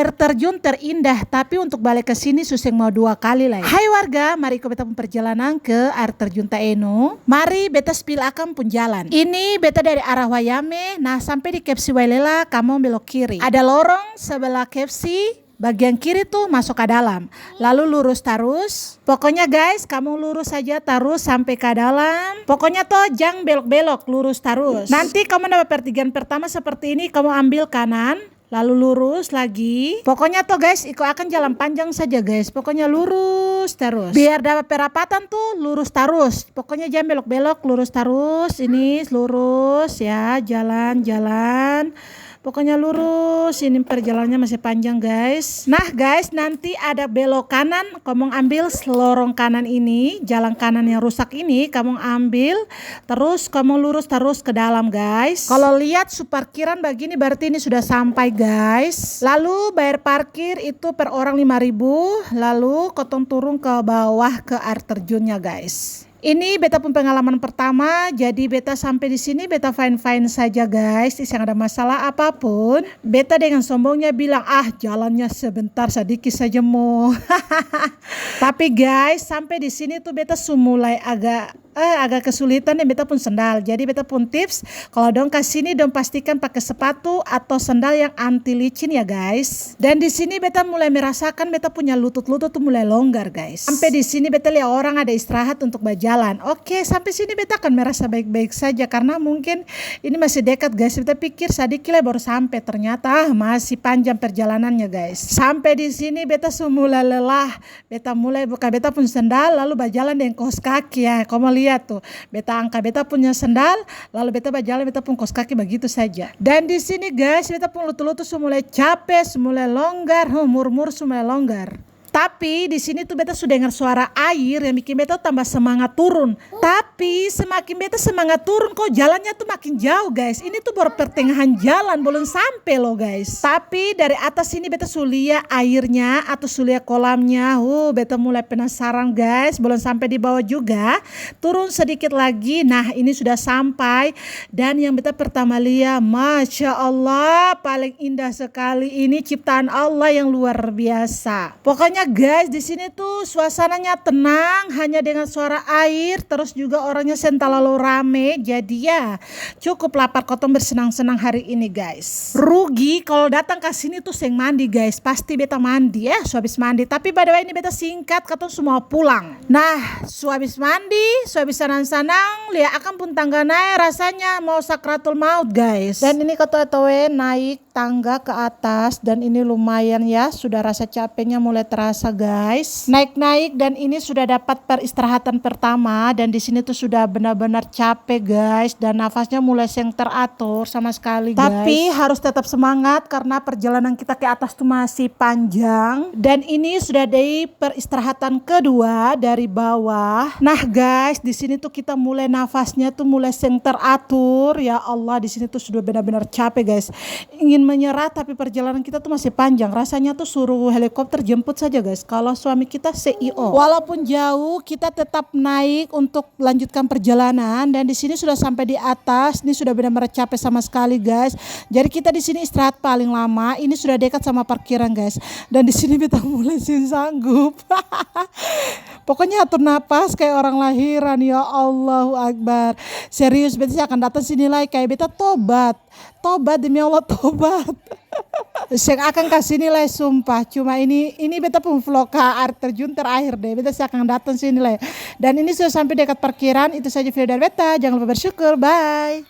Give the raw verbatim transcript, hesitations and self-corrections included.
air terjun terindah, tapi untuk bale ke sini su seng mau dua kali lai. Hai warga, mari iko beta pung perjalanan ke air terjun Taeno. Mari beta spill akang pung jalan. Ini beta dari arah Wayame, nah sampe di K F C Wailela, kamong belok kiri. Ada lorong sebelah K F C, bagian kiri tuh maso ka dalam. Lalu lurus tarus. Pokonya guys, kamong lurus saja tarus sampe ka dalam. Pokonya to jang belok-belok, lurus tarus. Nanti kamong dapa pertigaan pertama seperti ini, kamong ambil kanan. Lalu lurus lagi. Pokonya to guys, iko akang jalan panjang saja guys. Pokonya lurus tarus. Biar dapa perapatan tuh lurus tarus. Pokonya jang belok-belok, lurus tarus. Ini lurus ya, jalan, jalan. Pokonya lurus, ini perjalanannya masih panjang guys. Nah guys, nanti ada belok kanan, kamong ambil lorong kanan ini, jalan kanan yang rusak ini, kamong ambil. Terus kamong lurus tarus ke dalam, guys. Kalo liat su parkiran bagini, berarti ini sudah sampai, guys. Lalu bayar parkir itu per orang lima ribu, lalu kotong turun ke bawah ke air terjunnya, guys. Ini beta pung pengalaman pertama, jadi beta sampe di sini beta fine-fine saja, guys, seng ada masalah apapun. Beta dengan sombongnya bilang, "Ah, jalannya sebentar sadiki saja mo." Tapi, guys, sampe di sini tuh beta su mulai agak eh, agak kesulitan deng beta pung sendal. Jadi beta pung tips, kalo dong kasini dong pastikan pake sepatu atau sendal yang anti licin ya guys. Dan di sini beta mulai merasakan beta punya lutut-lutut tuh mulai longgar guys. Sampe di sini beta lia orang ada istirahat untuk bajalan. Oke, sampe sini beta akan merasa baik-baik saja karna mungkin ini masih dekat guys. Beta pikir sadiki lai baru sampe, ternyata ah, masih panjang perjalanannya guys. Sampe di sini beta su mulai lelah. Beta mulai buka beta pung sendal, lalu bajalan deng kos kaki, ya. Kamong lia tuh, beta angka beta punya sendal, lalu beta bajalan beta pung kos kaki bagitu saja. Dan di sini, guys, beta pung lutu-lutu su mulai cape, su mulai longgar, huh, mur-mur su mulai longgar. Tapi di sini tuh beta su dengar suara air yang bikin beta tambah semangat turun. Tapi semakin beta semangat turun, kok jalannya tuh makin jauh, guys. Ini tuh baru pertengahan jalan, belum sampe loh, guys. Tapi dari atas sini beta su lia airnya atau su lia kolamnya. Huh, beta mulai penasaran, guys. Belum sampe di bawah juga. Turun sedikit lagi. Nah, ini sudah sampai. Dan yang beta pertama lia, Masya Allah, paling indah sekali. Ini ciptaan Allah yang luar biasa. Pokoknya guys, di sini tuh suasananya tenang, hanya dengan suara air, terus juga orangnya seng talalu rame, jadi ya cukup lah par kotong bersenang-senang hari ini guys. Rugi kalau datang ke sini tuh seng mandi guys, pasti beta mandi ya, su habis mandi. Tapi by the way ini beta singkat, katong su mau pulang. Nah, su habis mandi, su habis sanang-sanang, lia akang pung tangga nae rasanya mau sakratul maut guys. Dan ini katong etoe naik tangga ke atas, dan ini lumayan ya, sudah rasa capeknya mulai terasa guys. Naik-naik dan ini sudah dapat peristirahatan pertama, dan di sini tuh sudah benar-benar capek guys, dan nafasnya mulai seng teratur sama sekali guys. Tapi harus tetap semangat karena perjalanan kita ke atas tuh masih panjang. Dan ini sudah di peristirahatan kedua dari bawah. Nah guys, di sini tuh kita mulai nafasnya tuh mulai seng teratur. Ya Allah, di sini tuh sudah benar-benar capek guys. Ingin menyerah, tapi perjalanan kita tuh masih panjang. Rasanya tuh suruh helikopter jemput saja, guys. Kalau suami kita C E O. Walaupun jauh, kita tetap naik untuk lanjutkan perjalanan. Dan di sini sudah sampai di atas, ini sudah benar-benar capek sama sekali, guys. Jadi kita di sini istirahat paling lama. Ini sudah dekat sama parkiran, guys. Dan di sini beta mulai seng sanggup. Pokoknya atur napas kayak orang lahiran, ya Allahu Akbar. Serius, beta seng akan datang sini lai, kayak beta tobat. Tobat, demi Allah, tobat. Seng akan ka sini lai, sumpah. Cuma ini, ini beta pung vlog ka air terjun terakhir deh. Beta seng akan datang sini lai. Dan ini sudah sampai dekat parkiran. Itu saja video dari beta. Jangan lupa bersyukur. Bye.